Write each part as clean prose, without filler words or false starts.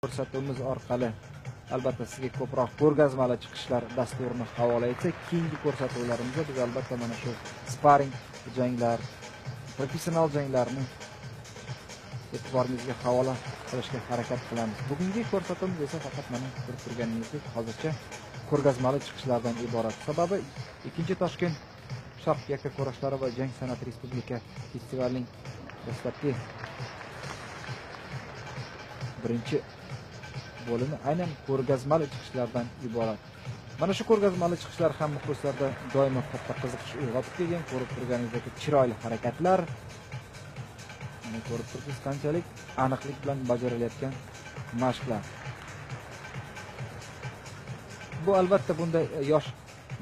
Ko'rsatuvimiz orqali albatta sizga ko'proq ko'rgazmali chiqishlar dasturini havola etsak, keyingi ko'rsatuvlarimizda biz albatta mana shu sparring janglar, professional janglarni e'tiboringizga havola qilishga harakat qilamiz. Bugungi ko'rsatuvimiz esa faqat mana ko'rib turganingizdek hozircha ko'rgazmali chiqishlardan iborat. Sababi 2 Toshkent Sharq yakkakurashlari va jang san'ati respublika festivalining dastlabki birinchi bo'limi aynan ko'rgazmali chiqishlardan iborat. Mana shu ko'rgazmali chiqishlar ham muxlislarda doimo katta qiziqish uyg'otib kelgan. Ko'rib turganingizdek chiroyli harakatlar, mana ko'rib turibsiz qanchalik aniqlik bilan bajarilayotgan mashqlar. Bu albatta bunday yosh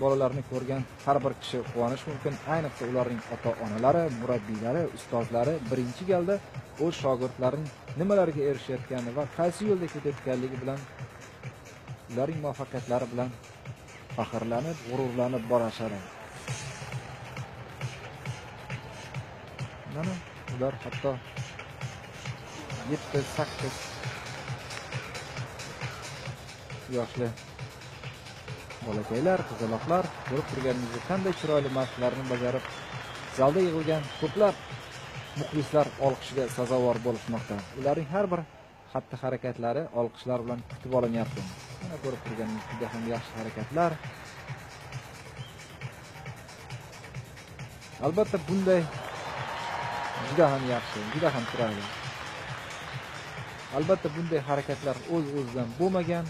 bolalarni ko'rgan har bir kishi quvonishi mumkin. Ayniqsa ularning ota-onalari, murabbiylari, ustozlari birinchi galda o'z shogirdlarining nimalarga erishayotgani va qaysi yo'lda ketayotganligi bilan, ularning muvaffaqiyatlari bilan faxrlanib, g'ururlanib borishadi. Mana ular hatto 7-8 yoshli bolakaylar, qizaloqlar ko'rib turganingizdek qanday chiroyli mashqlarni bajarib, zalda yig'ilgan ko'plab muxlislar olqishiga sazovor bo'lishmoqda. Ularning har bir xatti-harakatlari olqishlar bilan kutib olinyapti. Mana ko'rib turganingizdek juda ham yaxshi harakatlar. Albatta bunday juda ham yaxshi, juda ham chiroyli. Albatta bunday harakatlar o'z-o'zidan bo'lmagan.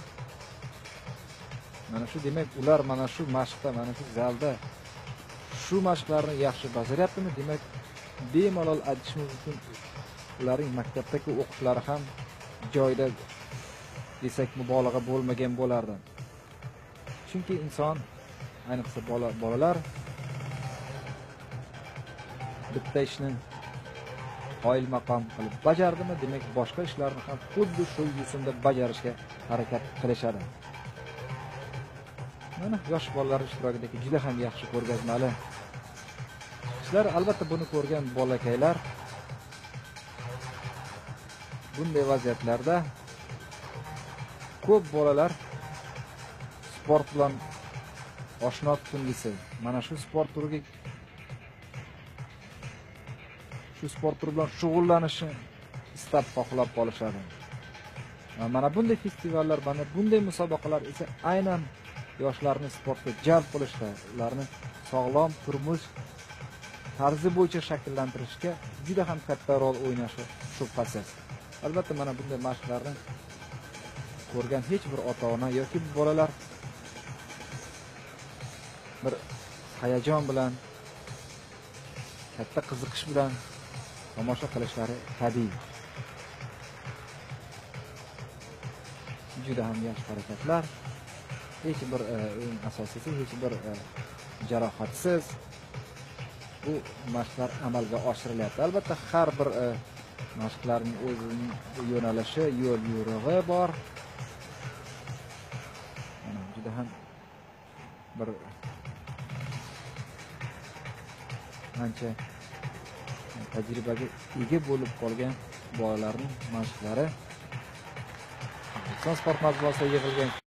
Mana shu demak, ular mana shu mashqda, mana shu zalda shu mashqlarni yaxshi bajaryaptimi? Demak, bemalol aytishimiz mumkin, ularning maktabdagi o'qishlari ham joyida desak mubolag'a bo'lmagan bo'lardi. Chunki inson, ayniqsa bolalar bitta ishni qoyil maqom qilib bajardimi, demak boshqa ishlarni ham xuddi shu yo'sinda bajarishga harakat qilishadi. Mana yosh bolalar ishtirokidagi juda ham yaxshi ko'rgazmali chiqishlar. Albatta buni ko'rgan bolakaylar bunday vaziyatlarda ko'p bolalar sport bilan oshno tungisi, mana shu sport turiga, shu sport turi bilan shug'ullanishni istab xohlab qolishadi. Mana bunday festivallar, mana bunday musobaqalar esa aynan yoshlarni sportga jalb qilishda, ularni sog'lom turmush tarzi bo'yicha shakllantirishga juda ham katta rol o'ynashi shubhasiz. Albatta mana bunday mashqlarni ko'rgan hech bir ota-ona yoki bolalar bir hayajon bilan, katta qiziqish bilan tomosha qilishlari tabiiy. Juda ham yaxshi harakatlar, hech bir eng asosiysi hech bir jarohatsiz bu mashqlar amalga oshirilyapti. Albatta har bir mashqlarning o'zining yo'nalishi, yo'l yo'rig'i bor. Mana juda ham bir ancha tajribaga ega bo'lib qolgan bolalarning mashqlari. O'zbekiston sport majmuasida yig'ilgan